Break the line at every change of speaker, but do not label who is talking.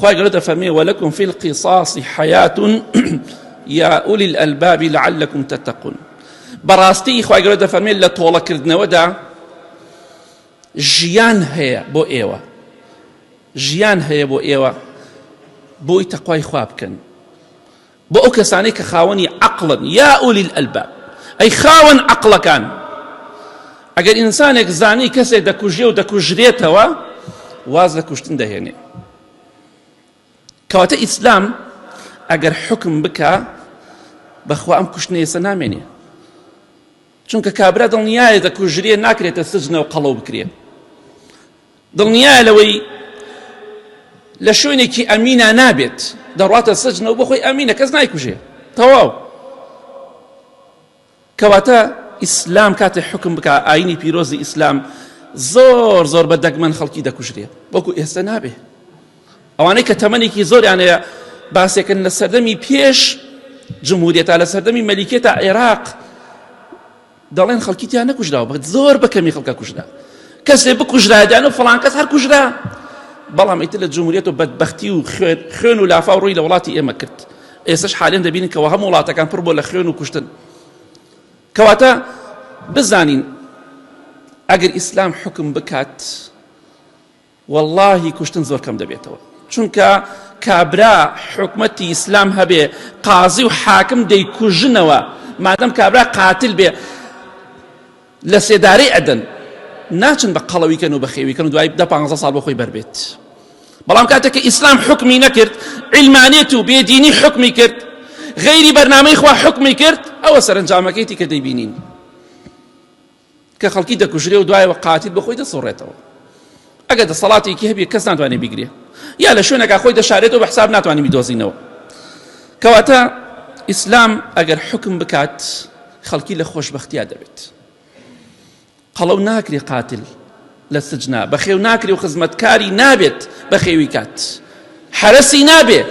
خوای گەورە دەفەرمێ ولکم فی القصاص حیات یا اولی الالباب لعلکم تتقون بەڕاستی خوای گەورە دەفەرمێ لە تۆڵەکردنەوەدا ژیان هەیە بۆ ئێوە ژیان هەیە بۆ ئێوە بۆی تەقوای خوا بکەن بۆ ئەو کەسانەی کە خاوەنی عەقڵن، یا اولی الالباب، ئەی خاوەن عەقڵەکان، ئەگەر ئینسانێک زانی کەسێک دەکوژێ و دەکوژرێتەوە واز لە کوشتن دەهێنێ. کەواتە ئیسلام ئەگەر حوکم بکا بەخوا ئەم کوشتنە ئێستا نامێنێ. چونکە کابرا دڵنیایە دەکوژرێ ناکرێتە سجنە و قەڵەو بکرێ دڵنیایە لەوەی لە شوێنێکی ئەمینا نابێت دەڕاتە سجنەوە بۆ خۆی ئەمینە کەس نایکوژێ تەواو کەواتە ئیسلام کاتێ حکم بک ئاینی پیرۆزی ئیسلام زۆر زۆر بە دەگمەن خەڵکی دەکوژرێ وەکو ئێستا نابێ ئەوانەی کە تەمەنێکی زۆریان هەیە باسێکن لە سەردەمی پێش جمهوریەتا لە سەردەمی مەلیکێتا عێراق دەڵێن خەڵکی تیا نەکوژراوە بە زۆر بە کەمی خەڵکە کوژرا کەسێ بکوژرایدان و فڵان کەس هەر کوژرا بەڵام ئیتر لە جمهوریەت و بەدبەختی و خوێن و لافاو ڕووی لە وڵاتی ئێمە کرد ئێستش حالێن دەبینن کەەوە هەموو وڵاتەکان پڕ بۆ لە خوێن و کوشتن کەواتە بزانین ئەگەر ئیسلام حکم بکات وەڵاهی کوشتن زۆر کەم دەبێتەوە چونکە کابرا حکومەتی ئیسلام هەبێ قازی و حاکم دەیکوژنەوە مادەم کابرا قاتل بێ لە سێدارەی ئەدەن ناچن بە قەڵەویکەن و بەخێویکەن و دوای دە پ ساڵ بۆ خۆی بەربێت بەڵام کاتێک کە ئیسلام حکمی نەکرد علمانێت و بێدینی حکمی کرد غەیری بەرنامەی خوا حکمی کرد ئەوە سەرنجامەکەیتی کە دەیبینین کە خەڵکی دەکوژرێ و دوایەوە قاتیل بە خۆی دەسوڕێتەوە ئەگەر دەسەڵاتێکی هەبێ کەس ناتوانێت بیگرێ یا لە شوێنێکا خۆی دەشارێتەوە بە حساب ناتوانانی بیدۆزینەوە کەواتە ئیسلام ئەگەر حکم بکات خەڵکی لە خۆشببختیا دەبێت قەڵەو ناکرێ قاتل لە سجنا بەخێو ناکرێ و خزمەتکاری نابێت بەخێوی کات حرەسی نابێ.